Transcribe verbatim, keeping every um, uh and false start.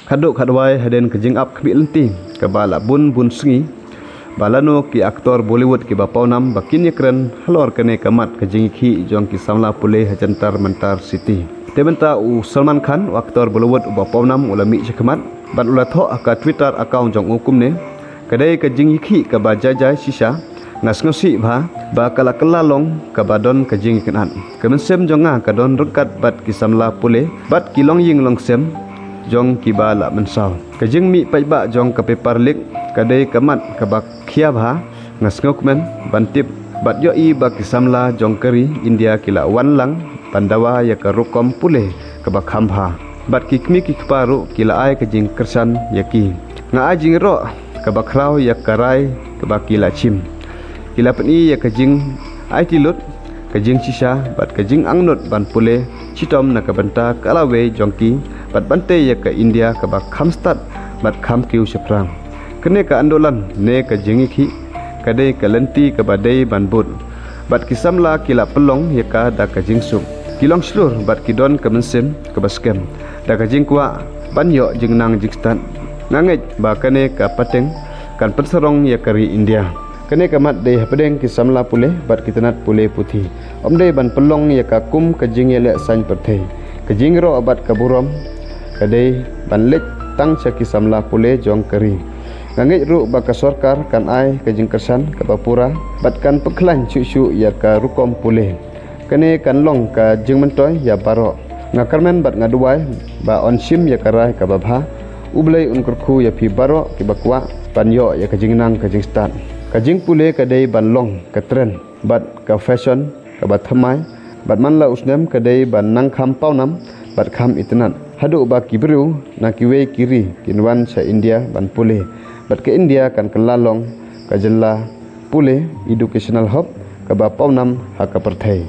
Khadduh khadwai hadien ka jingap khmih lynti kaba la bun bun sngi, ba lano ki aktor Bollywood kiba pawnam ba kin ïakren halor kane ka mat ka jingïakhih jong ki samla pule ha Jantar Mantar City. Te mynta u Salman Khan, u aktor Bollywood uba pawnam, u la mih shakhmat bad u la thoh ha ka Twitter account jong u kumne: Ka dei ka jingïakhih kaba jai jai shisha. Nga sngewsih bha ba ka la kylla long kaba don ka jingïakynad. Ka mynsiem jong nga ka don ryngkat bad ki samla pule bad ki longïing longsem jong kiba la mynsaw. Ka jingmih paidbah jong ka paper leak ka dei ka mat kaba khia bha. Nga sngewkmen ban tip bad ïohi ba ki samla jong ka ri India ki la wan lang ban dawa ïa ka rukom pule kaba kham bha, bad ki kmie ki kpa ruh ki la ai ka jingkyrshan ïa ki. Nga ai jingïaroh kaba khraw ïa ka rai kaba ki la shim. Ki la pyni ïa ka jingaiti lut, ka jingshisha bad ka jingangnud ban pule shitom na ka bynta ka lawei jong ki bad ban tei ïa ka India kaba kham stad bad kham kiew shaphrang. Kane ka andolan ne ka jingïakhih ka dei ka lynti kaba dei ban bud, bad ki samla ki la pynlong ïa ka da ka jingsuk. Ki long shlur bad ki don ka mynsiem kaba skhem da ka jingkwah ban ïoh jingnang jingstad. Nga ngeit ba kane ka pateng kan pynsarong ïa ka ri India. Kane ka mat dei hapdeng ki samla pule bad ki tnat pule puthi. Ym dei ban pynlong ïa ka kum ka jingïaleh saiñ pyrthei. Ka jingïaroh bad ka burom ka dei ban leit tang sha ki samla pule jong ka ri. Nga ngeit ruh ba ka sorkar kan ai ka jingkyrshan kaba pura bad kan pynkhlaiñ shuh shuh ïa ka rukom pule. Kane kan long ka jingmyntoi ïa baroh. Nga kyrmen bad nga duwai ba yn shim ïa ka rai kaba bha. U Blei un kyrkhu ïa phi baroh kiba kwah ban ïoh ïa ka jingnang ka jingstad. Ka jingpule ka dei ban long ka trend bad ka fashion kaba thymmai, bad man la u snem ka dei ban nang kham pawnam bad kham itynnad, haduh ba ki briew na kiwei ki ri kin wan sha India ban pule, bad ka India kan kylla long ka jylla pule educational hub kaba pawnam ha ka pyrthei.